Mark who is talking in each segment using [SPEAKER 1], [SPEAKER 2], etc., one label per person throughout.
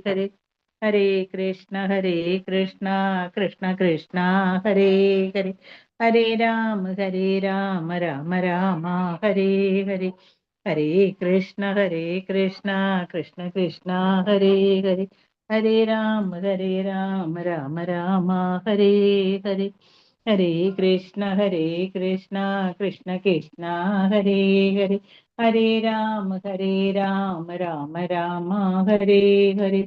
[SPEAKER 1] ഹരേ. ഹരേ കൃഷ്ണ ഹരേ കൃഷ്ണ കൃഷ്ണ കൃഷ്ണ ഹരേ ഹരേ. ഹരേ രാമ ഹരേ രാമ രാമ രാമ ഹരേ ഹരേ. ഹരേ കൃഷ്ണ ഹരേ കൃഷ്ണ കൃഷ്ണ കൃഷ്ണ ഹരേ ഹരേ. ഹരേ രാമ ഹരേ രാമ രാമ രാമ ഹരേ ഹരേ. ഹരേ കൃഷ്ണ ഹരേ കൃഷ്ണ കൃഷ്ണ കൃഷ്ണ ഹരേ ഹരേ. ഹരേ രാമ ഹരേ രാമ രാമ രാമ ഹരേ ഹരേ.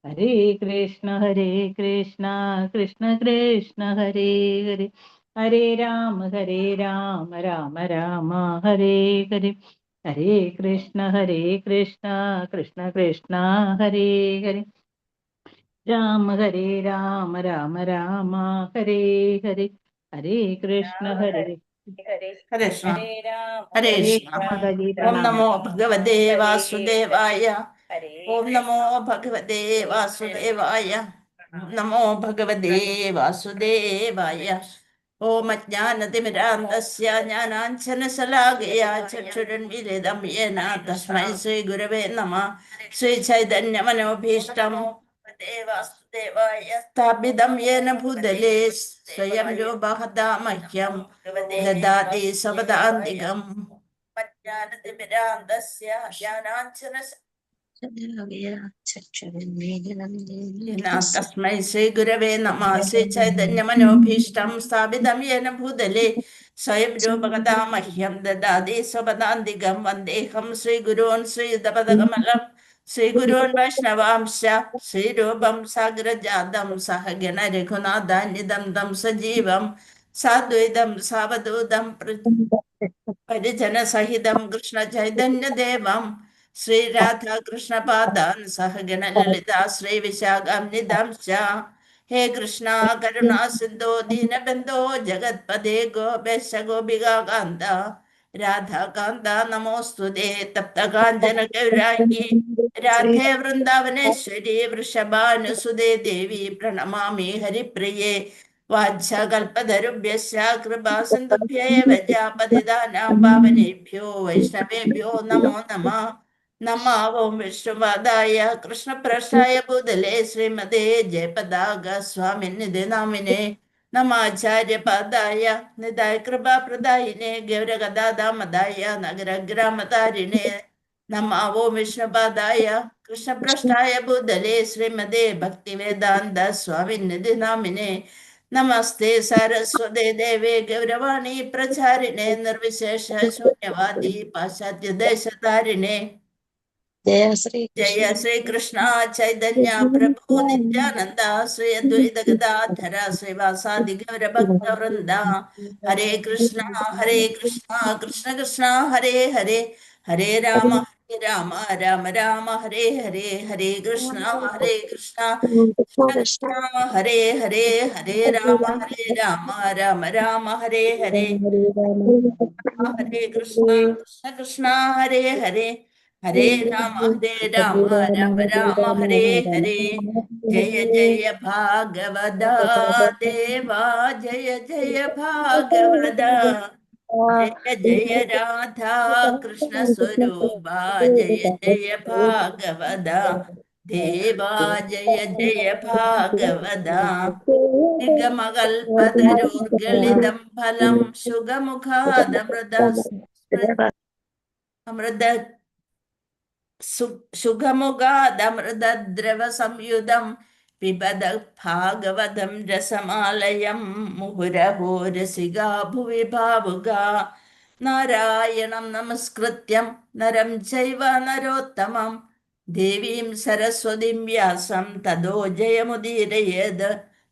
[SPEAKER 1] ഹരേ കൃഷ്ണ ഹരേ കൃഷ്ണ കൃഷ്ണ കൃഷ്ണ ഹരേ ഹരേ. ഹരേ രാമ ഹരേ രാമ രാമ രാമ ഹരേ ഹരേ. ഹരേ കൃഷ്ണ ഹരേ കൃഷ്ണ കൃഷ്ണ കൃഷ്ണ ഹരേ ഹരേ. രാമ ഹരേ രാമ രാമ രാമ ഹരേ ഹരേ. ഹരേ കൃഷ്ണ ഹരേ
[SPEAKER 2] ഹരേ കൃഷ്ണ.
[SPEAKER 1] ഹരേ രാമ
[SPEAKER 2] ഹരേ
[SPEAKER 1] ഹരേ
[SPEAKER 2] കൃഷ്ണ.
[SPEAKER 1] മാതാജി
[SPEAKER 2] ഓം
[SPEAKER 1] പ്രണാമം.
[SPEAKER 2] നമോ ഭഗവതേ വാസുദേവായ. ഓം നമോ ഭഗവതേ വാസുദേവായ. ഓം നമോ ഭഗവതേ വാസുദേവായ. ഓം അജ്ഞാനതിമിരാന്തസ്യ ജ്ഞാനാഞ്ജനശലാകയാ ചക്ഷുരുന്മീലിതം യേന തസ്മൈ ശ്രീ ഗുരവേ നമ. ശ്രീ ചൈതന്യമനോഭീഷ്ടം സ്ഥാപിതം യേന ഭൂതലേ സ്വയം രൂപഹദാ മഹ്യം ദദാതി സ്വപദാന്തികം. അജ്ഞാനതിമിരാന്തസ്യ ജ്ഞാനാഞ്ജന തസ്മൈ ശ്രീ ഗുരവേ നമ. ശ്രീ ചൈതന്യമനോഭീഷ്ടം സ്ഥാപിതം യേന ഭൂതലേ സ്വയം രൂപകഥാ മഹ്യം ദദാതി സ്വപദാന്തികം. വന്ദേഹം ശ്രീഗുരൂൻ ശ്രീയുതപദകമലം ശ്രീഗുരൂൻ വൈഷ്ണവാംശ ശ്രീരൂപം സാഗരജാതം സഹഗണ രഘുനാഥാന്വിതം തം സജീവം സാദ്വൈതം സാവധൂതം പരിജനസഹിതം കൃഷ്ണ ചൈതന്യദേവം ശ്രീരാധാകൃഷ്ണപാദാൻ സഹഗണ ലളിത ശ്രീവിശാഖാംനിതാംശ. ഹേ കൃഷ്ണ കരുണാ സിന്ധോ ദീനബന്ധോ ജഗത്പദേ ഗോപേശ ഗോപികാകാന്ത രാധാകാന്ത നമോസ്തുതേ. തപ്ത കാഞ്ചന ഗൗരാംഗി രാധേ വൃന്ദാവനേശ്വരി വൃഷഭാനുസുതേ ദേവി പ്രണമാമി ഹരിപ്രിയേ. വാച്ഛകൽപതരുഭ്യശ്ച കൃപാ സിന്ധുഭ്യേവ ച പതിതാനാം പാവനേഭ്യോ വൈഷ്ണവേഭ്യോ നമോ നമഃ. നമ ഓം വിഷ്ണുപാദായ കൃഷ്ണപ്രഷ്ടായ ഭൂതലേ ശ്രീമതേ ജയപതാക സ്വാമിനിധി നാമിനെ. നമാചാര്യപാദായ നിതായ കൃപാപ്രദായിനെ ഗൗരകഥാദാമദായ നഗരഗ്രാമതാരിണേ. നമ ഓം വിഷ്ണുപാദായ കൃഷ്ണപ്രഷ്ടായ ഭൂതലേ ശ്രീമതേ ഭക്തിവേദാന്ത സ്വാമിനിധി നാമിനെ. നമസ്തേ സരസ്വതേ ദേവേ ഗൗരവാണി പ്രചാരിണേ നിർവിശേഷ ശൂന്യവാദി പാശ്ചാത്യദേശതാരിണേ.
[SPEAKER 3] ജയ ശ്രീ
[SPEAKER 2] ജയ ശ്രീ കൃഷ്ണ ചൈതന്യ പ്രഭു നിത്യാനന്ദ ശ്രീ അദ്വൈത ഗദാധര ശ്രീവാസാദി ഗൗരഭക്ത വൃന്ദ. ഹരേ കൃഷ്ണ ഹരേ കൃഷ്ണ കൃഷ്ണ കൃഷ്ണ ഹരേ ഹരേ. ഹരേ രാമ ഹരേ രാമ രാമ രാമ ഹരേ ഹരേ. ഹരേ കൃഷ്ണ ഹരേ കൃഷ്ണ കൃഷ്ണ കൃഷ്ണ ഹരേ ഹരേ. ഹരേ രാമ ഹരേ രാമ രാമ രാമ ഹരേ ഹരേ. ഹരേ കൃഷ്ണ കൃഷ്ണ കൃഷ്ണ ഹരേ ഹരേ. ഹരേ രാമ ഹരേ രാമ രാമ രാമ ഹരേ ഹരേ. ജയ ജയ ഭാഗവത ദേവാ ജയ ജയ ഭാഗവത. ജയ ജയ രാധാ കൃഷ്ണ സ്വരൂപ ജയ ജയ ഭാഗവത ദേവാ ജയ ജയ ഭാഗവത. നിഗമകൽപതരോർഗളിതം ഫലം സുഖമുഖാദമൃത അമൃത സുഖമുഖാദമൃതദ്രവ സംയുതം പിബത ഭാഗവതം രസമാലയം മുഹുരഹോ രസികാ ഭുവി ഭാവുക. നാരായണം നമസ്കൃത്യം നരം ചൈവ നരോത്തമം ദേവീം സരസ്വതീം വ്യാസം തതോ ജയമുദീരയേത്.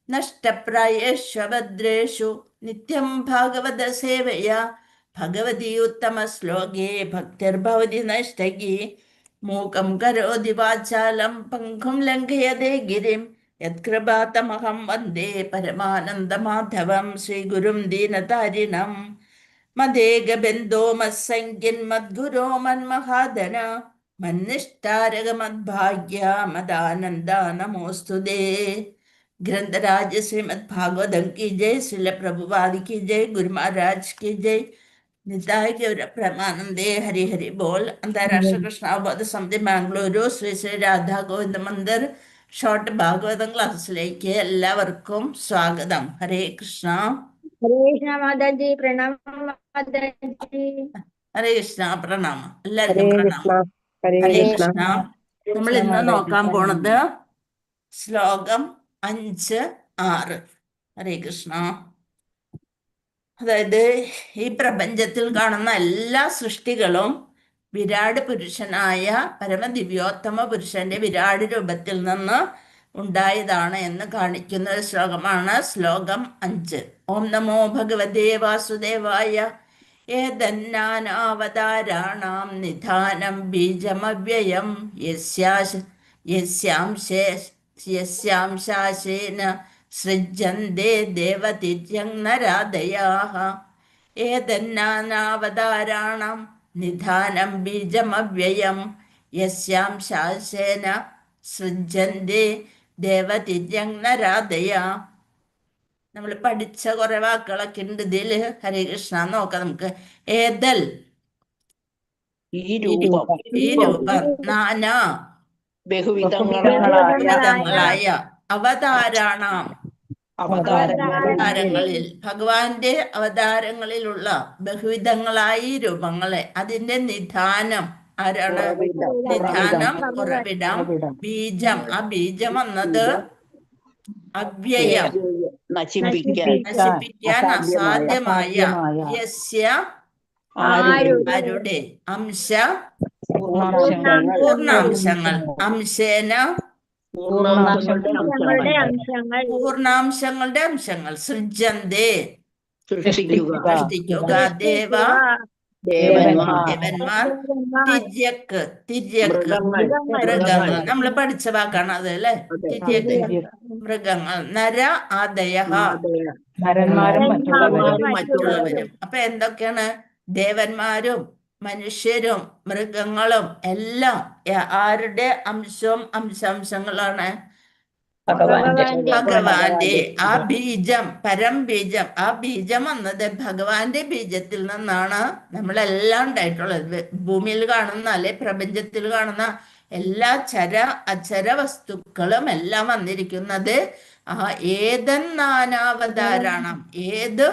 [SPEAKER 2] നഷ്ടപ്രായേഷ്വഭദ്രേഷു നിത്യം ഭാഗവത സേവയാ ഭഗവതി ഉത്തമ ശ്ലോകേ ഭക്തിർഭവതി നൈഷ്ടകി. മൂകം കരോതി വാചാലം പങ്കും ലംഘയതേ ഗിരിം യത്കൃപാതമഹം വന്ദേ പരമാനന്ദമാധവം ശ്രീഗുരും ദീനതാരിണം. മദേകബന്ധോ മത്സംഖ്യൻ മദ്ഗുരോ മന്മഹാധന മന്നിഷ്ടാരക മദ്ഭാഗ്യ മദാനന്ദ നമോസ്തുതേ. ഗ്രന്ഥരാജ ശ്രീമദ് ഭാഗവതം കി ജയ്, ശ്രീല പ്രഭുപാദ് കി ജയ്, ഗുരു മഹാരാജ് കി ജയ്. നിതായ് ഗൗര പ്രമാനന്ദേ ഹരി ഹരി ബോൾ. അന്താരാഷ്ട്ര കൃഷ്ണാവബോധ സമിതി മാംഗ്ലൂരു ശ്രീ ശ്രീ രാധാ ഗോവിന്ദ മന്ദിർ ഷോർട്ട് ഭാഗവതം ക്ലാസ്സിലേക്ക് എല്ലാവർക്കും സ്വാഗതം. ഹരേ കൃഷ്ണ.
[SPEAKER 4] ഹരേ കൃഷ്ണ മാതാജി, പ്രണാമം മാതാജി.
[SPEAKER 2] ഹരേ കൃഷ്ണ, പ്രണാമം
[SPEAKER 3] ഹരേ
[SPEAKER 2] എല്ലാവർക്കും.
[SPEAKER 3] കൃഷ്ണ.
[SPEAKER 2] പ്രണാമം.
[SPEAKER 3] ഹരേ
[SPEAKER 2] ഹരേ
[SPEAKER 3] കൃഷ്ണ.
[SPEAKER 2] കൃഷ്ണ. നമ്മൾ ഇന്ന് നോക്കാൻ പോണത് ശ്ലോകം 5, 6. ഹരേ കൃഷ്ണ. അതായത് ഈ പ്രപഞ്ചത്തിൽ കാണുന്ന എല്ലാ സൃഷ്ടികളും വിരാട് പുരുഷനായ പരമദിവ്യോത്തമ പുരുഷന്റെ വിരാട് രൂപത്തിൽ നിന്ന് ഉണ്ടായതാണ് എന്ന് കാണിക്കുന്ന ഒരു ശ്ലോകമാണ് ശ്ലോകം 5. ഓം നമോ ഭഗവതേ വാസുദേവായ. ഏതന്നാനാവതാരാണാം നിധാനം ബീജമവ്യയം യസ്യാംശാശേന സൃജ്യന്തേ ദേവതിര്യങ് നരാദയാഃ. ഏതന്നാനാവതാരാണാം നിധാനം ബീജമവ്യയം യസ്യാം ശാസേന സൃജ്യന്തേ ദേവതിര്യങ് നരാദയ. നമ്മൾ പഠിച്ച കുറെ വാക്കുകളൊക്കെ ഉണ്ട് ഇതില്. ഹരേ കൃഷ്ണ. നോക്കാം നമുക്ക്. ഏതൽ
[SPEAKER 5] ഈ രൂപം,
[SPEAKER 2] ഈ രൂപം, നാനാ
[SPEAKER 5] ബഹുവിധങ്ങളായ,
[SPEAKER 2] വിധങ്ങളായ, അവതാരാണാം
[SPEAKER 5] അവതാരങ്ങളിൽ,
[SPEAKER 2] അവതാരങ്ങളിൽ, ഭഗവാന്റെ അവതാരങ്ങളിലുള്ള ബഹുവിധങ്ങളായ ഈ രൂപങ്ങളെ, അതിന്റെ നിധാനം ആരാണ്?
[SPEAKER 5] ഉറവിടം,
[SPEAKER 2] നിധാനം ഉറവിടം, ബീജം, ആ ബീജം എന്നത് അവ്യയം
[SPEAKER 5] നശിപ്പിക്കാൻ
[SPEAKER 2] നശിപ്പിക്കാൻ
[SPEAKER 5] അസാധ്യമായ,
[SPEAKER 2] അസാധ്യമായ, യസ്യ
[SPEAKER 5] ആരുടെ,
[SPEAKER 2] ആരുടെ, അംശ
[SPEAKER 1] പൂർണ്ണാംശങ്ങൾ,
[SPEAKER 2] പൂർണ്ണാംശങ്ങൾ, അംശേന
[SPEAKER 5] പൂർണ്ണാംശങ്ങളുടെ
[SPEAKER 4] പൂർണ്ണാംശങ്ങളുടെ
[SPEAKER 5] അംശങ്ങൾ
[SPEAKER 4] അംശങ്ങൾ,
[SPEAKER 2] പൂർണ്ണാംശങ്ങളുടെ അംശങ്ങൾ, സൃജ്യന്തേ
[SPEAKER 5] സൃഷ്ടിക്കുക,
[SPEAKER 2] സൃഷ്ടിക്കുക, ദേവ
[SPEAKER 5] ദേവന്മാർ,
[SPEAKER 2] ദേവന്മാർ, തിര്യക്ക് തിര്യക്ക്
[SPEAKER 5] മൃഗങ്ങൾ,
[SPEAKER 2] മൃഗങ്ങൾ. നമ്മൾ പഠിച്ച വാക്കാണ് അത് അല്ലെ?
[SPEAKER 5] അതെ.
[SPEAKER 2] തിര്യക്ക് മൃഗങ്ങൾ, നര ആദയ
[SPEAKER 5] ആദയ,
[SPEAKER 1] നരന്മാരും മറ്റുള്ളവരും,
[SPEAKER 2] മറ്റുള്ളവരും. അപ്പൊ എന്തൊക്കെയാണ്? ദേവന്മാരും മനുഷ്യരും മൃഗങ്ങളും എല്ലാം ആരുടെ അംശവും അംശാംശങ്ങളാണ്?
[SPEAKER 1] ഭഗവാന്റെ.
[SPEAKER 2] ഭഗവാന്റെ ആ ബീജം, പരം ബീജം. ആ ബീജം വന്നത് ഭഗവാന്റെ ബീജത്തിൽ നിന്നാണ് നമ്മളെല്ലാം ഉണ്ടായിട്ടുള്ളത്. ഭൂമിയിൽ കാണുന്ന അല്ലെ പ്രപഞ്ചത്തിൽ കാണുന്ന എല്ലാ ചര അചര വസ്തുക്കളും എല്ലാം വന്നിരിക്കുന്നത് ആ ഏതെന്നാനാവതാരാണ്, ഏത്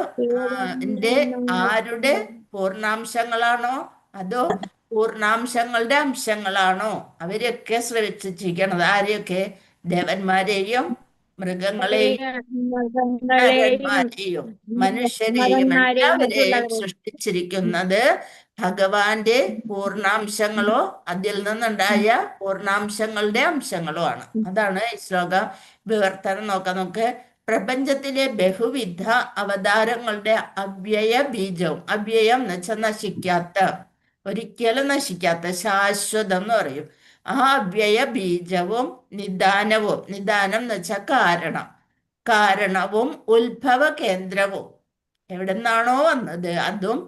[SPEAKER 2] ന്റെ ആരുടെ പൂർണ്ണാംശങ്ങളാണോ അതോ പൂർണ്ണാംശങ്ങളുടെ അംശങ്ങളാണോ അവരൊക്കെ ശ്രവിച്ചിരിക്കണത്. ആരെയൊക്കെ? ദേവന്മാരെയും മൃഗങ്ങളെയും നരന്മാരെയും മനുഷ്യരെയും എല്ലാവരെയും സൃഷ്ടിച്ചിരിക്കുന്നത് ഭഗവാന്റെ പൂർണ്ണാംശങ്ങളോ അതിൽ നിന്നുണ്ടായ പൂർണ്ണാംശങ്ങളുടെ അംശങ്ങളോ ആണ്. അതാണ് ഈ ശ്ലോകം വിവർത്തനം. നോക്കാം നമുക്ക്. പ്രപഞ്ചത്തിലെ ബഹുവിധ അവതാരങ്ങളുടെ അവ്യയ ബീജവും, അവ്യയം എന്ന് വെച്ചാൽ നശിക്കാത്ത, ഒരിക്കലും നശിക്കാത്ത, ശാശ്വതം എന്ന് പറയും. ആ അവ്യയ ബീജവും നിദാനവും, നിദാനം എന്ന് വെച്ചാൽ കാരണം, കാരണവും ഉത്ഭവ കേന്ദ്രവും എവിടെ നിന്നാണോ വന്നത് അതും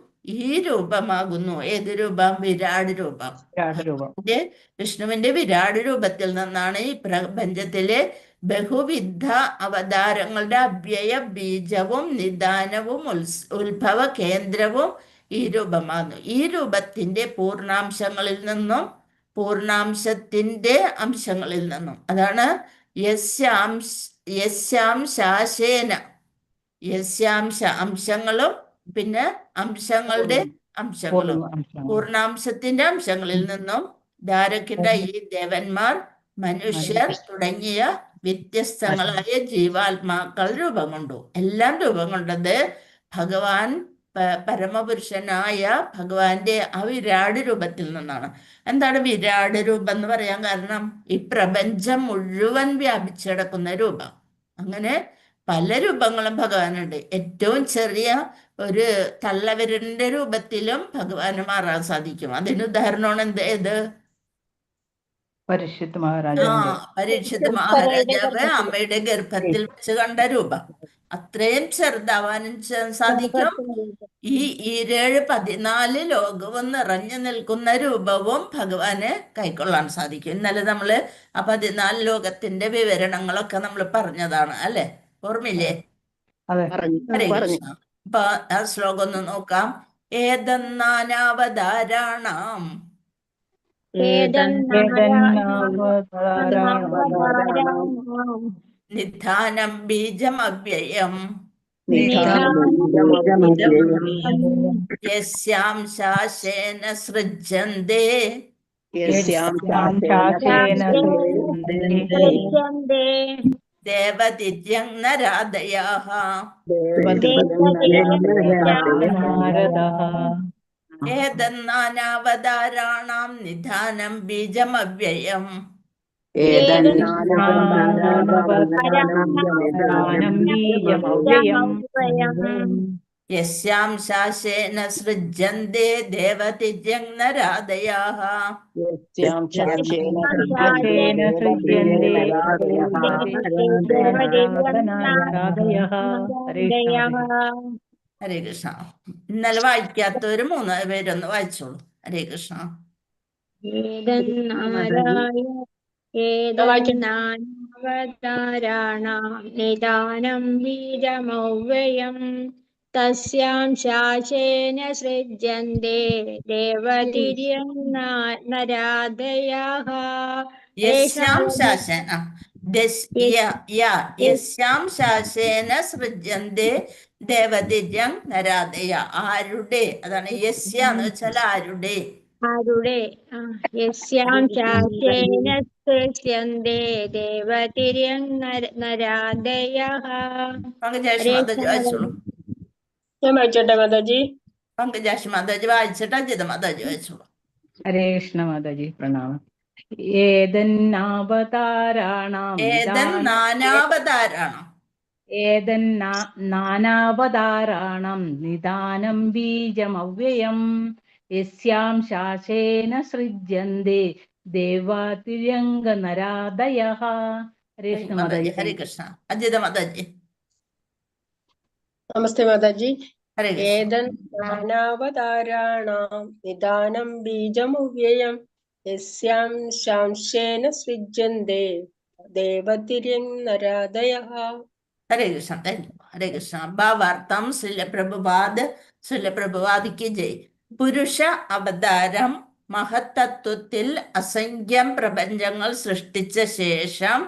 [SPEAKER 2] ഈ രൂപമാകുന്നു. ഏത് രൂപം? വിരാട് രൂപം.
[SPEAKER 1] വിരാട് രൂപം.
[SPEAKER 2] വിഷ്ണുവിന്റെ വിരാട് രൂപത്തിൽ നിന്നാണ് ഈ പ്രപഞ്ചത്തിലെ ബഹുവിധ അവതാരങ്ങളുടെ അവ്യയ ബീജവും നിദാനവും ഉത്ഭവ കേന്ദ്രവും ഈ രൂപമാകുന്നു. ഈ രൂപത്തിന്റെ പൂർണ്ണാംശങ്ങളിൽ നിന്നും പൂർണ്ണാംശത്തിന്റെ അംശങ്ങളിൽ നിന്നും, അതാണ് യസ്യാംശാശേന, യസ്യാംശ അംശങ്ങളും പിന്നെ അംശങ്ങളുടെ അംശങ്ങളും
[SPEAKER 1] പൂർണ്ണാംശങ്ങൾ,
[SPEAKER 2] പൂർണ്ണാംശത്തിന്റെ അംശങ്ങളിൽ നിന്നും ധാരക്കിണ്ട ഈ ദേവന്മാർ, മനുഷ്യർ തുടങ്ങിയ വ്യത്യസ്തങ്ങളായ ജീവാത്മാക്കൾ രൂപം കൊണ്ടു. എല്ലാം രൂപം കൊണ്ടത് ഭഗവാൻ പരമപുരുഷനായ ഭഗവാന്റെ ആ വിരാട് രൂപത്തിൽ നിന്നാണ്. എന്താണ് വിരാട് രൂപം എന്ന് പറയാൻ കാരണം? ഈ പ്രപഞ്ചം മുഴുവൻ വ്യാപിച്ചു കിടക്കുന്ന രൂപം. അങ്ങനെ പല രൂപങ്ങളും ഭഗവാനുണ്ട്. ഏറ്റവും ചെറിയ ഒരു തള്ളവിരലിന്റെ രൂപത്തിലും ഭഗവാന് മാറാൻ സാധിക്കും. അതിന് ഉദാഹരണമാണ് എന്ത്? ഏത്?
[SPEAKER 1] പരീക്ഷിത് മഹാരാജാവിന്റെ.
[SPEAKER 2] പരീക്ഷിത് മഹാരാജാവ് അമ്മയുടെ ഗർഭത്തിൽ വെച്ച് കണ്ട രൂപം. അത്രയും ചെറുതാവാനും സാധിക്കും. ഈ 7 14 ലോകവും നിറഞ്ഞു നിൽക്കുന്ന രൂപവും ഭഗവാന് കൈക്കൊള്ളാൻ സാധിക്കും. ഇന്നലെ നമ്മള് ആ 14 ലോകത്തിന്റെ വിവരണങ്ങളൊക്കെ നമ്മൾ പറഞ്ഞതാണ് അല്ലെ? ഓർമ്മയില്ലേ?
[SPEAKER 1] അതെ.
[SPEAKER 5] പറഞ്ഞു
[SPEAKER 2] ഹരേ
[SPEAKER 5] പറഞ്ഞു.
[SPEAKER 2] കൃഷ്ണ. അപ്പൊ ആ ശ്ലോകം ഒന്ന് നോക്കാം. ഏതന്നാനാവതാരാണാം
[SPEAKER 1] ഏതന്നാവതാരാണാം
[SPEAKER 2] നിധാനം ബീജമവ്യയം യസ്യാം ശാസേന സൃജ്യന്തേ
[SPEAKER 5] യസ്യാം
[SPEAKER 1] ശാസേന
[SPEAKER 4] സൃജ്യന്തേ
[SPEAKER 2] ദേവതിര്യങ് നരാദയാഃ
[SPEAKER 1] നാരദഃ.
[SPEAKER 2] ഏതന്നാനാവതാരാണാം നിധാനം ബീജമവ്യയം
[SPEAKER 1] നിധാനം ബീജമവ്യയം
[SPEAKER 2] യസ്യാം ശാസേന സൃജ്യന്തേ ദേവതിര്യങ് നരാദയാഃ
[SPEAKER 5] യസ്യാം ശാസേന
[SPEAKER 1] ശാസേന സൃജ്യന്തേ നാരദയഃ. ഹരേ കൃഷ്ണ.
[SPEAKER 2] ഹരേ കൃഷ്ണ. ഇന്നലെ വായിക്കാത്തവര് 3 പേരൊന്ന് വായിച്ചോളൂ. ഹരേ കൃഷ്ണ.
[SPEAKER 4] ഏതന്നാരായ ഏതന്നാവതാരാണാം നിദാനം ബീജമവ്യയം തസ്യാം ശാസേന സൃജ്യന്തേ ദേവതിര്യം നരാദയാഃ.
[SPEAKER 2] യസ്യാം ശാസേന യസ്യാം ശാസേന സൃജ്യന്തേ ദേവതിര്യം നരാദയ. ആരുടെ? അതാണ് യസ്യ എന്ന് വെച്ചാൽ ആരുടെ?
[SPEAKER 4] ആരുടെ? യസ്യാം ശാസേന സൃജ്യന്തേ ദേവതിര്യം നരാദയഃ.
[SPEAKER 2] പങ്കജാക്ഷി മാതാജി വായിച്ചോളൂ.
[SPEAKER 6] ഞാൻ വായിച്ചോട്ടെ മാതാജി?
[SPEAKER 2] പങ്കജാക്ഷി മാതാജി വായിച്ചിട്ട് അജിത മാതാജി വായിച്ചോളൂ.
[SPEAKER 1] ഹരേ കൃഷ്ണ മാതാജി, പ്രണാമം. ഏതന്നാവതാരാണാം
[SPEAKER 2] ഏതന്നാനാവതാരാണാം
[SPEAKER 1] ഏതന്നാനാവതാരാണാം നിദാനം ബീജമവ്യയം യസ്യാം ശാസേന സൃജ്യന്തേ ദേവാതിര്യംഗനരാദയഃ. ഹരേ കൃഷ്ണ മാതാജി.
[SPEAKER 2] ഹരേ കൃഷ്ണ. അജിത മാതാജി.
[SPEAKER 6] നമസ്തേ മാതാജി.
[SPEAKER 2] ഹരേ കൃഷ്ണ.
[SPEAKER 6] ഏതൻ നാനാവതാരാണാം നിദാനം ബീജമവ്യയം യസ്യാം ശാംശേന സൃജ്യന്തേ ദേവതിര്യങ് നരാദയഃ.
[SPEAKER 2] ഹരേ Krishna. Thank you. Hare Krishna. ഭാവാർത്ഥം Srila Prabhupada, Srila പ്രഭുപാദിക്ക് ജയ്. പുരുഷ അവതാരം മഹത്തത്വത്തിൽ അസംഖ്യം പ്രപഞ്ചങ്ങൾ സൃഷ്ടിച്ച ശേഷം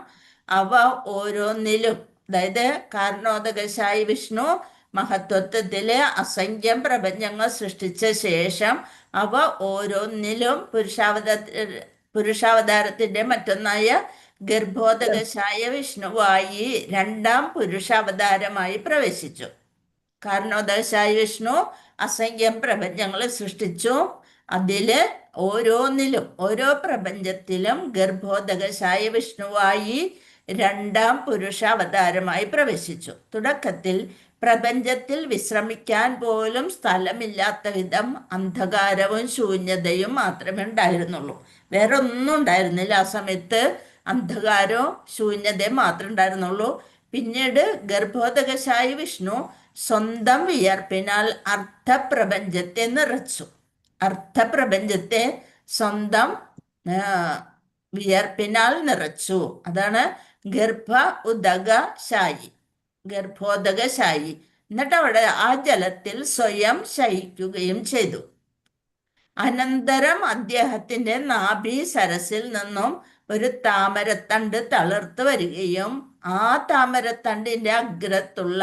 [SPEAKER 2] അവ ഓരോന്നിലും, അതായത് കാരണോദകശായി വിഷ്ണു മഹത്വത്തിലെ അസംഖ്യം പ്രപഞ്ചങ്ങൾ സൃഷ്ടിച്ച ശേഷം അവ ഓരോന്നിലും പുരുഷാവതാരത്തിന്റെ മറ്റൊന്നായ ഗർഭോദകശായ വിഷ്ണുവായി രണ്ടാം പുരുഷാവതാരമായി പ്രവേശിച്ചു. കാരണോദകശായ വിഷ്ണു അസംഖ്യം പ്രപഞ്ചങ്ങളെ സൃഷ്ടിച്ചു. അതില് ഓരോന്നിലും, ഓരോ പ്രപഞ്ചത്തിലും ഗർഭോദകശായ വിഷ്ണുവായി രണ്ടാം പുരുഷാവതാരമായി പ്രവേശിച്ചു. തുടക്കത്തിൽ പ്രപഞ്ചത്തിൽ വിശ്രമിക്കാൻ പോലും സ്ഥലമില്ലാത്ത വിധം അന്ധകാരവും ശൂന്യതയും മാത്രമേ ഉണ്ടായിരുന്നുള്ളൂ. വേറെ ഒന്നും ഉണ്ടായിരുന്നില്ല ആ സമയത്ത്. അന്ധകാരവും ശൂന്യതയും മാത്രമേ ഉണ്ടായിരുന്നുള്ളൂ. പിന്നീട് ഗർഭോദകശായി വിഷ്ണു സ്വന്തം വിയർപ്പിനാൽ അർത്ഥപ്രപഞ്ചത്തെ നിറച്ചു. അർത്ഥപ്രപഞ്ചത്തെ സ്വന്തം വിയർപ്പിനാൽ നിറച്ചു. അതാണ് ഗർഭ ഉദക ശായി, ഗർഭോദകശായി. എന്നിട്ട് അവിടെ ആ ജലത്തിൽ സ്വയം ശയിക്കുകയും ചെയ്തു. അനന്തരം അദ്ദേഹത്തിന്റെ നാഭി സരസിൽ നിന്നും ഒരു താമരത്തണ്ട് തളിർത്ത് വരികയും ആ താമരത്തണ്ടിന്റെ അഗ്രത്തുള്ള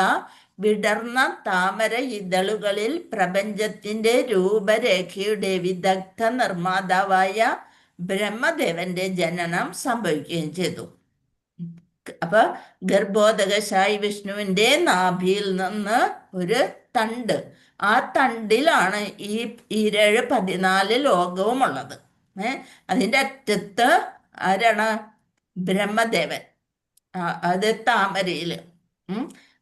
[SPEAKER 2] വിടർന്ന താമര ഇതളുകളിൽ പ്രപഞ്ചത്തിന്റെ രൂപരേഖയുടെ വിദഗ്ധ നിർമ്മാതാവായ ബ്രഹ്മദേവന്റെ ജനനം സംഭവിക്കുകയും ചെയ്തു. അപ്പൊ ഗർഭോദകശായി വിഷ്ണുവിന്റെ നാഭിയിൽ നിന്ന് ഒരു തണ്ട്, ആ തണ്ടിലാണ് ഈ 7 14 ലോകവും ഉള്ളത്. അതിന്റെ അറ്റത്ത് ആരാണ്? ബ്രഹ്മദേവൻ. അത് താമരയില്.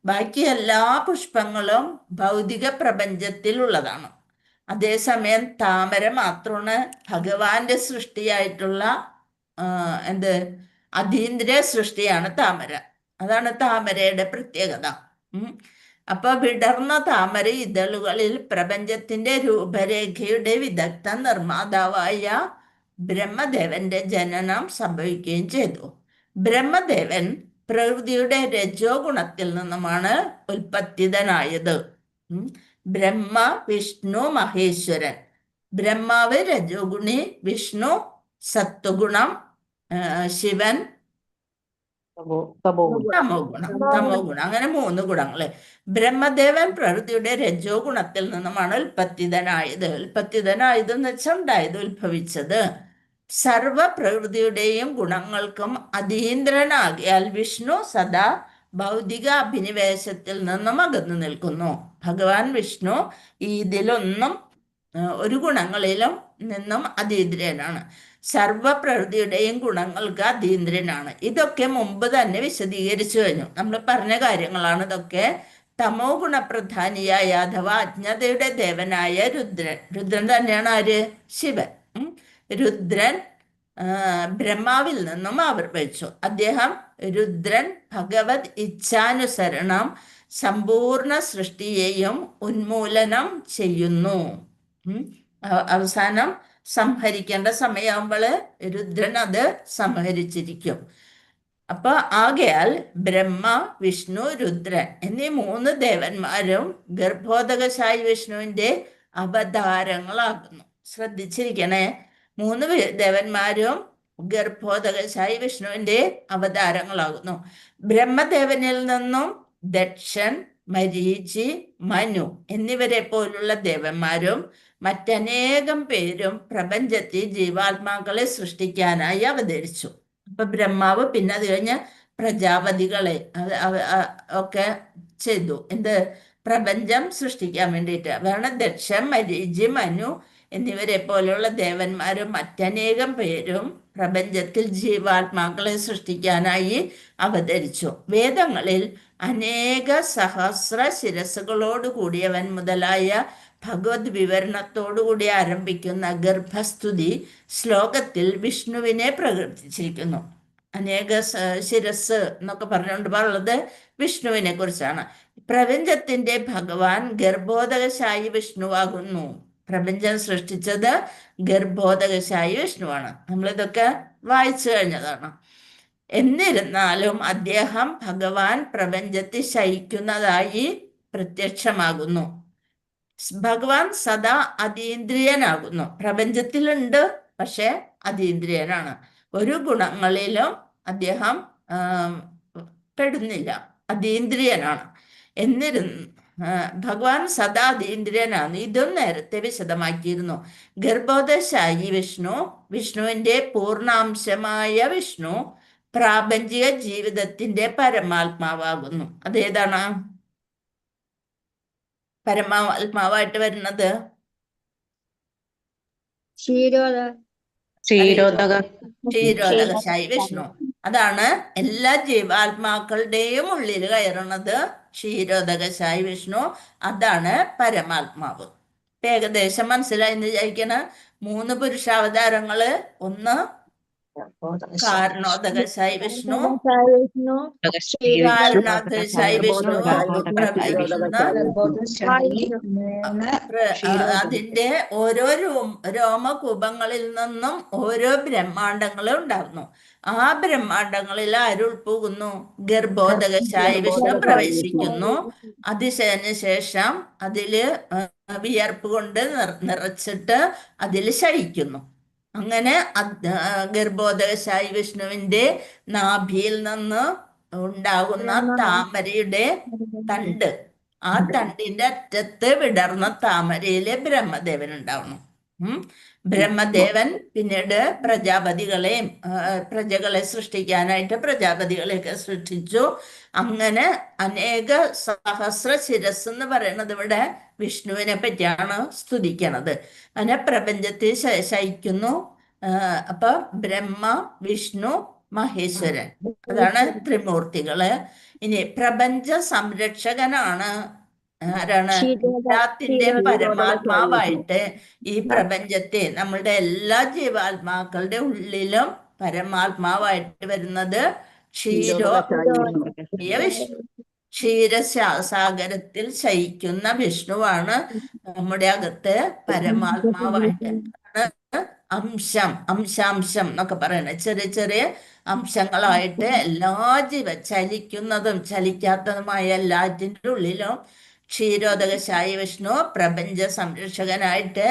[SPEAKER 2] ബാക്കി എല്ലാ പുഷ്പങ്ങളും ഭൗതിക പ്രപഞ്ചത്തിലുള്ളതാണ്. അതേസമയം താമര മാത്രമാണ് ഭഗവാന്റെ സൃഷ്ടിയായിട്ടുള്ള എന്ത് അതീന്ദ്രിയ സൃഷ്ടിയാണ് താമര. അതാണ് താമരയുടെ പ്രത്യേകത. അപ്പൊ വിടർന്ന താമര ഇതളുകളിൽ പ്രപഞ്ചത്തിന്റെ രൂപരേഖയുടെ വിദഗ്ധ നിർമ്മാതാവായ ബ്രഹ്മദേവന്റെ ജനനം സംഭവിക്കുകയും ചെയ്തു. ബ്രഹ്മദേവൻ പ്രകൃതിയുടെ രജോ ഗുണത്തിൽ നിന്നുമാണ് ഉൽപ്പത്തിതനായത്. ബ്രഹ്മ, വിഷ്ണു, മഹേശ്വരൻ. ബ്രഹ്മാവ് രജോഗുണി, വിഷ്ണു സത്വഗുണം, ശിവൻ തമോ ഗുണം. തമോ ഗുണം. അങ്ങനെ 3 ഗുണങ്ങള്. ബ്രഹ്മദേവൻ പ്രകൃതിയുടെ രജോ ഗുണത്തിൽ നിന്നുമാണ് ഉൽപ്പത്തിതനായത്. ഉൽപ്പത്തിതനായത് എന്ന് വെച്ചാൽ ഉണ്ടായത്, ഉത്ഭവിച്ചത്. സർവ പ്രകൃതിയുടെയും ഗുണങ്ങൾക്കും അതീന്ദ്രനാകിയാൽ വിഷ്ണു സദാ ഭൗതിക അഭിനിവേശത്തിൽ നിന്നും അകന്നു നിൽക്കുന്നു. ഭഗവാൻ വിഷ്ണു ഇതിലൊന്നും ഒരു ഗുണങ്ങളിലും നിന്നും അതീന്ദ്രനാണ്. സർവ പ്രകൃതിയുടെയും ഗുണങ്ങൾക്ക് അതീന്ദ്രനാണ്. ഇതൊക്കെ മുമ്പ് തന്നെ വിശദീകരിച്ചു കഴിഞ്ഞു. നമ്മൾ പറഞ്ഞ കാര്യങ്ങളാണ് ഇതൊക്കെ. തമോ ഗുണപ്രധാനിയായ അഥവാ അജ്ഞതയുടെ ദേവനായ രുദ്രൻ, രുദ്രൻ തന്നെയാണ് ആര്? ശിവൻ. രുദ്രൻ ബ്രഹ്മാവിൽ നിന്നും ആവിർഭവിച്ചു. അദ്ദേഹം രുദ്രൻ ഭഗവത് ഇച്ഛാനുസരണം സമ്പൂർണ്ണ സൃഷ്ടിയെയും ഉന്മൂലനം ചെയ്യുന്നു. അവസാനം സംഹരിക്കേണ്ട സമയമാകുമ്പോൾ രുദ്രൻ അത് സംഹരിച്ചിരിക്കും. അപ്പൊ ആകയാൽ ബ്രഹ്മ, വിഷ്ണു, രുദ്രൻ എന്നീ 3 ദേവന്മാരും ഗർഭോദകശായി വിഷ്ണുവിന്റെ അവതാരങ്ങളാകുന്നു. ശ്രദ്ധിച്ചിരിക്കണേ, 3 ദേവന്മാരും ഗർഭോദകശായി വിഷ്ണുവിന്റെ അവതാരങ്ങളാകുന്നു. ബ്രഹ്മദേവനിൽ നിന്നും ദക്ഷൻ, മരീചി, മനു എന്നിവരെ പോലുള്ള ദേവന്മാരും മറ്റനേകം പേരും പ്രപഞ്ചത്തിൽ ജീവാത്മാക്കളെ സൃഷ്ടിക്കാനായി അവതരിച്ചു. അപ്പൊ ബ്രഹ്മാവ് പിന്നെ അത് കഴിഞ്ഞ് പ്രജാപതികളെ ഒക്കെ ചെയ്തു. എന്ത്? പ്രപഞ്ചം സൃഷ്ടിക്കാൻ വേണ്ടിയിട്ട്. അതാണ് ദക്ഷൻ, മരീചി, മനു എന്നിവരെ പോലുള്ള ദേവന്മാരും മറ്റനേകം പേരും പ്രപഞ്ചത്തിൽ ജീവാത്മാക്കളെ സൃഷ്ടിക്കാനായി അവതരിച്ചു. വേദങ്ങളിൽ അനേക സഹസ്ര ശിരസുകളോട് കൂടിയവൻ മുതലായ ഭഗവത് വിവരണത്തോടുകൂടി ആരംഭിക്കുന്ന ഗർഭസ്തുതി ശ്ലോകത്തിൽ വിഷ്ണുവിനെ പ്രകീർത്തിച്ചിരിക്കുന്നു. അനേക ശിരസ് എന്നൊക്കെ പറഞ്ഞുകൊണ്ട് പറയുന്നത് വിഷ്ണുവിനെ കുറിച്ചാണ്. പ്രപഞ്ചത്തിന്റെ ഭഗവാൻ ഗർഭോദകശായി വിഷ്ണുവാകുന്നു. പ്രപഞ്ചം സൃഷ്ടിച്ചത് ഗർഭോദകശായി വിഷ്ണുവാണ്. നമ്മളിതൊക്കെ വായിച്ചു കഴിഞ്ഞതാണ്. എന്നിരുന്നാലും അദ്ദേഹം ഭഗവാൻ പ്രപഞ്ചത്തിൽ ശയിക്കുന്നതായി പ്രത്യക്ഷമാകുന്നു. ഭഗവാൻ സദാ അതീന്ദ്രിയനാകുന്നു. പ്രപഞ്ചത്തിലുണ്ട്, പക്ഷെ അതീന്ദ്രിയനാണ്. ഒരു ഗുണങ്ങളിലും അദ്ദേഹം പെടുന്നില്ല, അതീന്ദ്രിയനാണ്. ഭഗവാൻ സദാ അതീന്ദ്രിയനാണ്. ഇതും നേരത്തെ വിശദമാക്കിയിരുന്നു. ഗർഭോദശായി വിഷ്ണു, വിഷ്ണുവിന്റെ പൂർണാംശമായ വിഷ്ണു പ്രാപഞ്ചിക ജീവിതത്തിന്റെ പരമാത്മാവാകുന്നു. അതേതാണ് പരമാത്മാവായിട്ട് വരുന്നത്? ക്ഷീരോദകശായി വിഷ്ണു. അതാണ് എല്ലാ ജീവാത്മാക്കളുടെയും ഉള്ളിൽ കയറുന്നത് ക്ഷീരോദകശായി വിഷ്ണു. അതാണ് പരമാത്മാവ്. ഏകദേശം മനസ്സിലായി എന്ന് വിചാരിക്കണ. 3 പുരുഷാവതാരങ്ങള്. ഒന്ന് കാരണോദകശായി വിഷ്ണു, കാരണോദകശായി വിഷ്ണു അതിന്റെ ഓരോ രോമകൂപങ്ങളിൽ നിന്നും ഓരോ ബ്രഹ്മാണ്ടങ്ങളും ഉണ്ടാകുന്നു. ആ ബ്രഹ്മാണ്ടങ്ങളിൽ അരുൾ പോകുന്നു? ഗർഭോദകശായി വിഷ്ണു പ്രവേശിക്കുന്നു. അതിന് ശേഷം അതില് വിയർപ്പ് കൊണ്ട് നിറച്ചിട്ട് അതിൽ ശയിക്കുന്നു. അങ്ങനെ ഗർഭോദകശായി വിഷ്ണുവിന്റെ നാഭിയിൽ നിന്ന് ഉണ്ടാകുന്ന താമരയുടെ തണ്ട്, ആ തണ്ടിന്റെ അറ്റത്ത് വിടർന്ന താമരയിലെ ബ്രഹ്മദേവൻ ഉണ്ടാവുന്നു. ബ്രഹ്മദേവൻ പിന്നീട് പ്രജാപതികളെയും പ്രജകളെ സൃഷ്ടിക്കാനായിട്ട് പ്രജാപതികളെയൊക്കെ സൃഷ്ടിച്ചു. അങ്ങനെ അനേക സഹസ്ര ശിരസ് എന്ന് പറയുന്നത് ഇവിടെ വിഷ്ണുവിനെ പറ്റിയാണ് സ്തുതിക്കണത്. അങ്ങനെ പ്രപഞ്ചത്തിൽ ശയിക്കുന്നു. അപ്പൊ ബ്രഹ്മ, വിഷ്ണു, മഹേശ്വരൻ, അതാണ് ത്രിമൂർത്തികള്. ഇനി പ്രപഞ്ച സംരക്ഷകനാണ് ആരാണ്? എല്ലാത്തിന്റെ പരമാത്മാവായിട്ട് ഈ പ്രപഞ്ചത്തെ നമ്മളുടെ എല്ലാ ജീവാത്മാക്കളുടെ ഉള്ളിലും പരമാത്മാവായിട്ട് വരുന്നത് ക്ഷീരോ വിഷ്ണു. ക്ഷീരസാഗരത്തിൽ ശയിക്കുന്ന വിഷ്ണുവാണ് നമ്മുടെ അകത്ത് പരമാത്മാവായിട്ട്. അംശം, അംശാംശം എന്നൊക്കെ പറയുന്നത് ചെറിയ ചെറിയ അംശങ്ങളായിട്ട് എല്ലാ ജീവ ചലിക്കുന്നതും ചലിക്കാത്തതുമായ എല്ലാറ്റിൻ്റെ ഉള്ളിലും ക്ഷീരോദകശായി വിഷ്ണു പ്രപഞ്ച സംരക്ഷകനായിട്ട്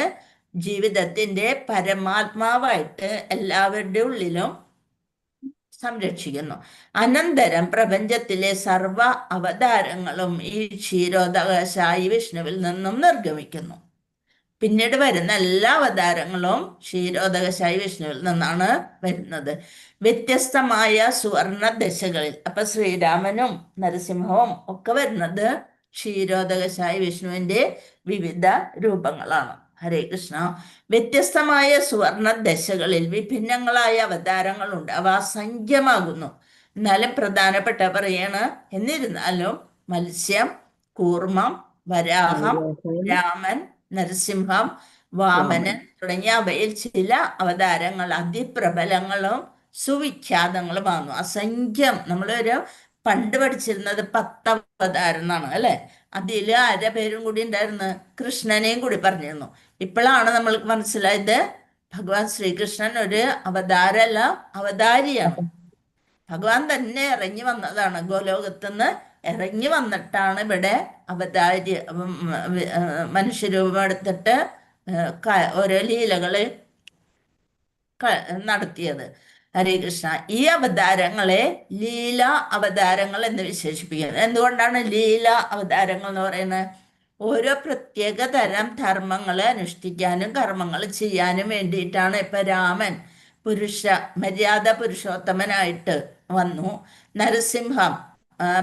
[SPEAKER 2] ജീവിതത്തിന്റെ പരമാത്മാവായിട്ട് എല്ലാവരുടെ ഉള്ളിലും സംരക്ഷിക്കുന്നു. അനന്തരം പ്രപഞ്ചത്തിലെ സർവ അവതാരങ്ങളും ഈ ക്ഷീരോദകശായി വിഷ്ണുവിൽ നിന്നും നിർഗമിക്കുന്നു. പിന്നീട് വരുന്ന എല്ലാ അവതാരങ്ങളും ക്ഷീരോദകശായി വിഷ്ണുവിൽ നിന്നാണ് വരുന്നത്. വ്യത്യസ്തമായ സുവർണ ദശകളിൽ. അപ്പൊ ശ്രീരാമനും നരസിംഹവും ഒക്കെ വരുന്നത് ക്ഷീരോദകശായി വിഷ്ണുവിന്റെ വിവിധ രൂപങ്ങളാണ്. ഹരേ കൃഷ്ണ. വ്യത്യസ്തമായ സുവർണ ദശകളിൽ വിഭിന്നങ്ങളായ അവതാരങ്ങളുണ്ട്. അവ അസംഖ്യമാകുന്നു. എന്നാലും പ്രധാനപ്പെട്ട പറയാണ്, എന്നിരുന്നാലും മത്സ്യം, കൂർമ്മം, വരാഹം, രാമൻ, നരസിംഹം, വാമനൻ തുടങ്ങിയ അവയിൽ ചില അവതാരങ്ങൾ അതിപ്രബലങ്ങളും സുവിഖ്യാതങ്ങളുമാകുന്നു. അസംഖ്യം. നമ്മളൊരു പണ്ട് പഠിച്ചിരുന്നത് 10 അവതാരം എന്നാണ് അല്ലെ? അതില് ആരുടെ പേരും കൂടി ഉണ്ടായിരുന്നു? കൃഷ്ണനെയും കൂടി പറഞ്ഞിരുന്നു. ഇപ്പോഴാണ് നമ്മൾക്ക് മനസ്സിലായത് ഭഗവാൻ ശ്രീകൃഷ്ണൻ ഒരു അവതാരല്ല, അവതാരിയാണ്. ഭഗവാൻ തന്നെ ഇറങ്ങി വന്നതാണ്. ഗോലോകത്തുനിന്ന് ഇറങ്ങി വന്നിട്ടാണ് ഇവിടെ അവതാരി മനുഷ്യരൂപം എടുത്തിട്ട് ഓരോ ലീലകള് നടത്തിയത്. ഹരേ കൃഷ്ണ. ഈ അവതാരങ്ങളെ ലീല അവതാരങ്ങൾ എന്ന് വിശേഷിപ്പിക്കുന്നത്. എന്തുകൊണ്ടാണ് ലീല അവതാരങ്ങൾ എന്ന് പറയുന്നത്? ഓരോ പ്രത്യേക തരം ധർമ്മങ്ങളെ അനുഷ്ഠിക്കാനും കർമ്മങ്ങൾ ചെയ്യാനും വേണ്ടിയിട്ടാണ്. ഇപ്പൊ രാമൻ പുരുഷ മര്യാദ പുരുഷോത്തമനായിട്ട് വന്നു. നരസിംഹം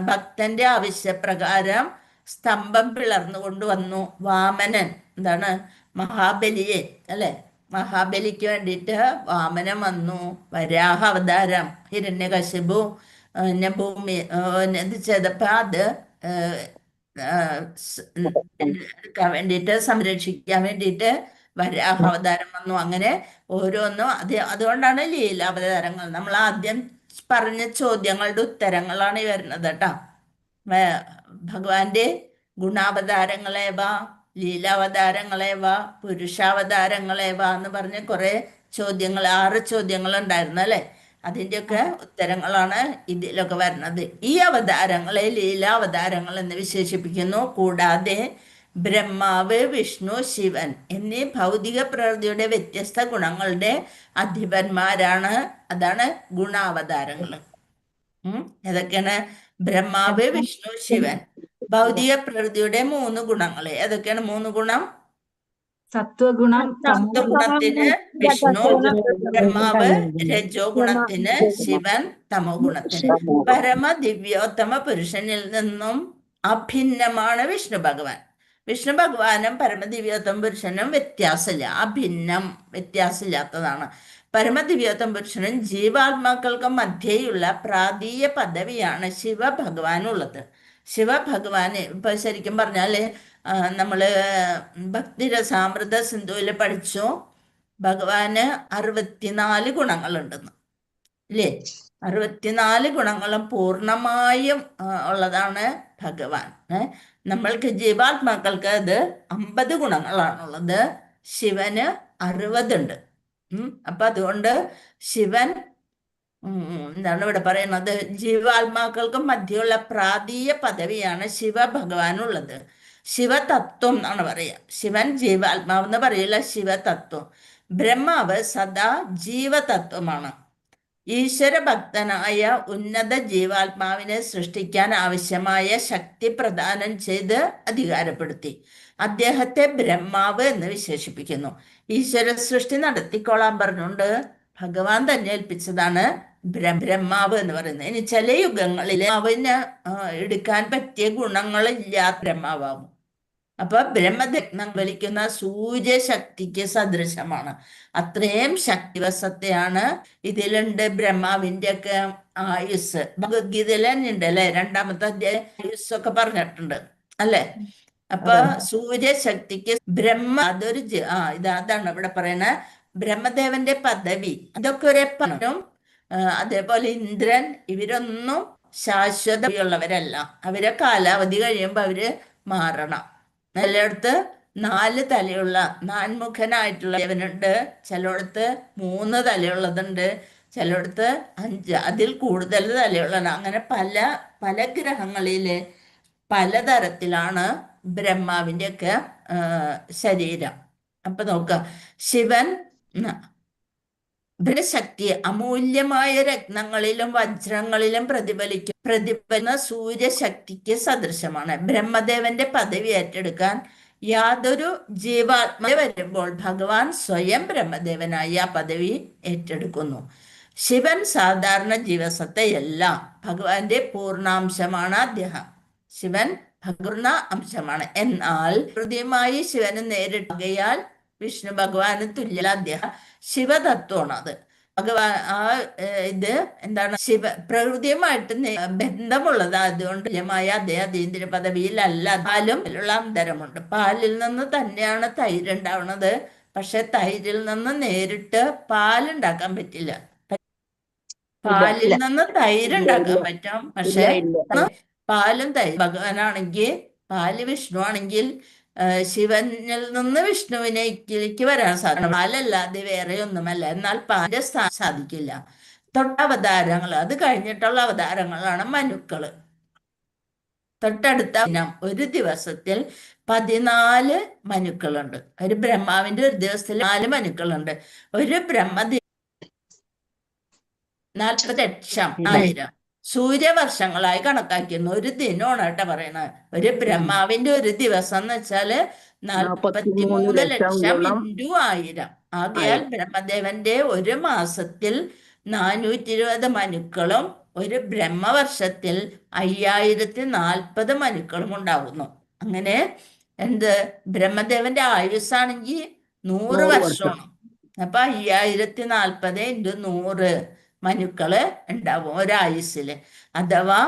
[SPEAKER 2] ഭക്തന്റെ ആവശ്യപ്രകാരം സ്തംഭം പിളർന്നു കൊണ്ടുവന്നു. വാമനൻ എന്താണ് മഹാബലിയെ അല്ലെ? മഹാബലിക്ക് വേണ്ടിയിട്ട് വാമനൻ വന്നു. വരാഹ അവതാരം ഹിരണ്യകശിപു പിന്നെ ഭൂമി ഇത് ചെയ്തപ്പോ അത് എടുക്കാൻ വേണ്ടിയിട്ട് സംരക്ഷിക്കാൻ വേണ്ടിയിട്ട് വരാഹ അവതാരം വന്നു. അങ്ങനെ ഓരോന്നും അതുകൊണ്ടാണ് ലീല അവതാരങ്ങൾ. നമ്മൾ ആദ്യം പറഞ്ഞ ചോദ്യങ്ങളുടെ ഉത്തരങ്ങളാണ് ഈ വരുന്നത് കേട്ടോ. ഭഗവാന്റെ ഗുണാവതാരങ്ങളേവ, ലീലാവതാരങ്ങളേവ, പുരുഷാവതാരങ്ങളേവ എന്ന് പറഞ്ഞ് കുറെ ചോദ്യങ്ങൾ, 6 ചോദ്യങ്ങൾ ഉണ്ടായിരുന്നു അല്ലെ? അതിൻ്റെയൊക്കെ ഉത്തരങ്ങളാണ് ഇതിലൊക്കെ വരുന്നത്. ഈ അവതാരങ്ങളെ ലീലാവതാരങ്ങൾ എന്ന് വിശേഷിപ്പിക്കുന്നു. കൂടാതെ ബ്രഹ്മാവ്, വിഷ്ണു, ശിവൻ എന്നീ ഭൗതിക പ്രകൃതിയുടെ വ്യത്യസ്ത ഗുണങ്ങളുടെ അധിപന്മാരാണ്. അതാണ് ഗുണാവതാരങ്ങൾ. ഏതൊക്കെയാണ്? ബ്രഹ്മാവ്, വിഷ്ണു, ശിവൻ. ഭൗതിക പ്രകൃതിയുടെ 3 ഗുണങ്ങൾ ഏതൊക്കെയാണ്? 3 ഗുണം.
[SPEAKER 1] സത്വഗുണം,
[SPEAKER 2] സത്വഗുണത്തിന് വിഷ്ണു, ബ്രഹ്മാവ്, രജോ ഗുണത്തിന് ശിവൻ, തമോ ഗുണത്തിന്. പരമദിവ്യോത്തമ പുരുഷനിൽ നിന്നും അഭിന്നമാണ് വിഷ്ണു ഭഗവാൻ. വിഷ്ണു ഭഗവാനും പരമദിവ്യോത്തമ പുരുഷനും വ്യത്യാസമില്ല, അഭിന്നം, വ്യത്യാസമില്ലാത്തതാണ്. പരമദിവ്യോത്തമ പുരുഷനും ജീവാത്മാക്കൾക്കും മധ്യേയുള്ള പ്രാതീയ പദവിയാണ് ശിവഭഗവാനുള്ളത്. ശിവഭഗവാന് ഇപ്പൊ ശരിക്കും പറഞ്ഞാല് നമ്മള് ഭക്തിരസാമൃത സിന്ധുവിൽ പഠിച്ചു, ഭഗവാന് 64 ഗുണങ്ങളുണ്ടെന്ന് ഇല്ലേ? 64 ഗുണങ്ങളും പൂർണ്ണമായും ഉള്ളതാണ് ഭഗവാൻ. നമ്മൾക്ക് ജീവാത്മാക്കൾക്ക് അത് 50 ഗുണങ്ങളാണുള്ളത്, ശിവന് 60 ഉണ്ട്. അപ്പൊ അതുകൊണ്ട് ശിവൻ എന്താണ് ഇവിടെ പറയുന്നത്? ജീവാത്മാക്കൾക്കും മധ്യമുള്ള പ്രാതീയ പദവിയാണ് ശിവഭഗവാനുള്ളത്. ശിവതത്വം എന്നാണ് പറയുക. ശിവൻ ജീവാത്മാവെന്ന് പറയില്ല, ശിവതത്വം. ബ്രഹ്മാവ് സദാ ജീവതത്വമാണ്. ഈശ്വരഭക്തനായ ഉന്നത ജീവാത്മാവിനെ സൃഷ്ടിക്കാൻ ആവശ്യമായ ശക്തി പ്രദാനം ചെയ്ത് അധികാരപ്പെടുത്തി. അദ്ദേഹത്തെ ബ്രഹ്മാവ് എന്ന് വിശേഷിപ്പിക്കുന്നു. ഈശ്വര സൃഷ്ടി നടത്തിക്കോളാൻ പറഞ്ഞുകൊണ്ട് ഭഗവാൻ തന്നെ ഏൽപ്പിച്ചതാണ് ബ്രഹ്മാവ് എന്ന് പറയുന്നത്. ഇനി ചില യുഗങ്ങളിൽ അവന് എടുക്കാൻ പറ്റിയ ഗുണങ്ങളില്ലാത്ത ബ്രഹ്മാവാകും. അപ്പൊ ബ്രഹ്മദഗ്നം വലിക്കുന്ന സൂര്യശക്തിക്ക് സദൃശമാണ്. അത്രയും ശക്തിവസത്തെയാണ് ഇതിലുണ്ട് ബ്രഹ്മാവിന്റെ ഒക്കെ ആയുസ്. ഭഗവത്ഗീതയിൽ തന്നെ ഉണ്ട് അല്ലെ? 2-ാമത്തെ അധ്യായം ആയുസ് ഒക്കെ പറഞ്ഞിട്ടുണ്ട് അല്ലെ? അപ്പൊ സൂര്യശക്തിക്ക് ബ്രഹ്മ അതൊരു അതാണ് ഇവിടെ പറയണ ബ്രഹ്മദേവന്റെ പദവി. അതൊക്കെ ഒരേ പറഞ്ഞു. അതേപോലെ ഇന്ദ്രൻ, ഇവരൊന്നും ശാശ്വതയുള്ളവരല്ല. അവരെ കാലാവധി കഴിയുമ്പോ അവര് മാറണം. ചിലയിടത്ത് 4 തലയുള്ള നാൻമുഖനായിട്ടുള്ള ദേവനുണ്ട്, ചിലയിടത്ത് 3 തലയുള്ളതുണ്ട്, ചിലയിടത്ത് 5, അതിൽ കൂടുതൽ തലയുള്ളതാണ്. അങ്ങനെ പല പല ഗ്രഹങ്ങളില് പലതരത്തിലാണ് ബ്രഹ്മാവിന്റെ ഒക്കെ ശരീരം. അപ്പൊ നോക്ക, ശിവൻ ശക്തി അമൂല്യമായ രത്നങ്ങളിലും വജ്രങ്ങളിലും പ്രതിഫലിക്കുന്ന സൂര്യശക്തിക്ക് സദൃശമാണ്. ബ്രഹ്മദേവന്റെ പദവി ഏറ്റെടുക്കാൻ യാതൊരു ജീവാത്മ വരുമ്പോൾ ഭഗവാൻ സ്വയം ബ്രഹ്മദേവനായി ആ പദവി ഏറ്റെടുക്കുന്നു. ശിവൻ സാധാരണ ജീവസത്തയല്ല, ഭഗവാന്റെ പൂർണാംശമാണ് അദ്ദേഹം. ശിവൻ ഭഗവന അംശമാണ്. എന്നാൽ ഹൃദയമായി ശിവന് നേരിടുകയാൽ വിഷ്ണു ഭഗവാന് തുല്യ അദ്ദേഹം ശിവതത്വമാണ്. അത് ഭഗവാൻ ആ ഇത് എന്താണ്, ശിവ പ്രകൃതിയുമായിട്ട് ബന്ധമുള്ളത്. അതുകൊണ്ട് തുല്യമായ അതേ അതീന്ദ്ര പദവിയിലല്ല. പാലും ഉള്ള അന്തരമുണ്ട്. പാലിൽ നിന്ന് തന്നെയാണ് തൈര് ഉണ്ടാവുന്നത്. പക്ഷെ തൈരിൽ നിന്ന് നേരിട്ട് പാലുണ്ടാക്കാൻ പറ്റില്ല. പാലിൽ നിന്ന് തൈര് ഉണ്ടാക്കാൻ പറ്റും, പക്ഷെ പാലും തൈര് ഭഗവാനാണെങ്കിൽ, പാല് വിഷ്ണു ആണെങ്കിൽ ശിവനിൽ നിന്ന് വിഷ്ണുവിനേക്ക് വരാൻ സാധിക്കണം. പാലല്ലാതെ വേറെ ഒന്നുമല്ല. എന്നാൽ പാലിന്റെ സാധിക്കില്ല. തൊട്ട അവതാരങ്ങൾ, അത് കഴിഞ്ഞിട്ടുള്ള അവതാരങ്ങളാണ് മനുക്കള്. തൊട്ടടുത്ത ഒരു ദിവസത്തിൽ 14 മനുക്കളുണ്ട്. ഒരു ബ്രഹ്മാവിന്റെ ഒരു ദിവസത്തിൽ 4 മനുക്കളുണ്ട്. ഒരു ബ്രഹ്മ 40 ലക്ഷം ആയിരം സൂര്യവർഷങ്ങളായി കണക്കാക്കുന്നു. ഒരു ദിനമാണ് കേട്ടോ പറയണത്. ഒരു ബ്രഹ്മാവിന്റെ ഒരു ദിവസം എന്ന് വെച്ചാല് 43 ലക്ഷം ഇൻറ്റു 1000. ആകയാൽ ബ്രഹ്മദേവന്റെ ഒരു മാസത്തിൽ 420 മനുക്കളും ഒരു ബ്രഹ്മവർഷത്തിൽ 5040 മനുക്കളും ഉണ്ടാകുന്നു. അങ്ങനെ എന്ത്, ബ്രഹ്മദേവന്റെ ആയുസ്സാണെങ്കിൽ 100 വർഷമാണ്. അപ്പൊ 5040 ഇൻറ്റു 100 മനുക്കള് ഉണ്ടാവും ഒരായുസ്സില്. അഥവാ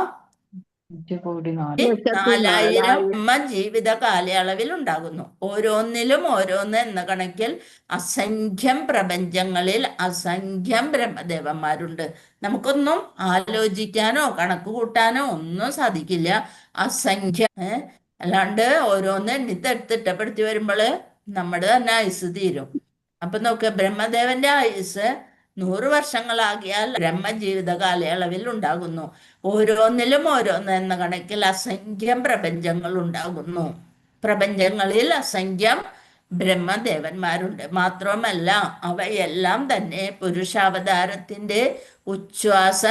[SPEAKER 2] 4000 ജീവിത കാലയളവിൽ ഉണ്ടാകുന്നു. ഓരോന്നിലും ഓരോന്ന് എന്ന കണക്കിൽ അസംഖ്യം പ്രപഞ്ചങ്ങളിൽ അസംഖ്യം ബ്രഹ്മദേവന്മാരുണ്ട്. നമുക്കൊന്നും ആലോചിക്കാനോ കണക്ക് കൂട്ടാനോ ഒന്നും സാധിക്കില്ല. അസംഖ്യം, അല്ലാണ്ട് ഓരോന്ന് എണ്ണിത്തെടുത്തിട്ടപ്പെടുത്തി വരുമ്പോൾ നമ്മുടെ തന്നെ ആയുസ് തീരും. അപ്പൊ നോക്ക്, ബ്രഹ്മദേവന്റെ ആയുസ് 100 വർഷങ്ങളാകിയാൽ ബ്രഹ്മജീവിത കാലയളവിൽ ഉണ്ടാകുന്നു. ഓരോന്നിലും ഓരോന്ന് എന്ന കണക്കിൽ അസംഖ്യം പ്രപഞ്ചങ്ങൾ ഉണ്ടാകുന്നു. പ്രപഞ്ചങ്ങളിൽ അസംഖ്യം ബ്രഹ്മദേവന്മാരുണ്ട്. മാത്രമല്ല അവയെല്ലാം തന്നെ പുരുഷാവതാരത്തിന്റെ ഉച്ഛ്വാസ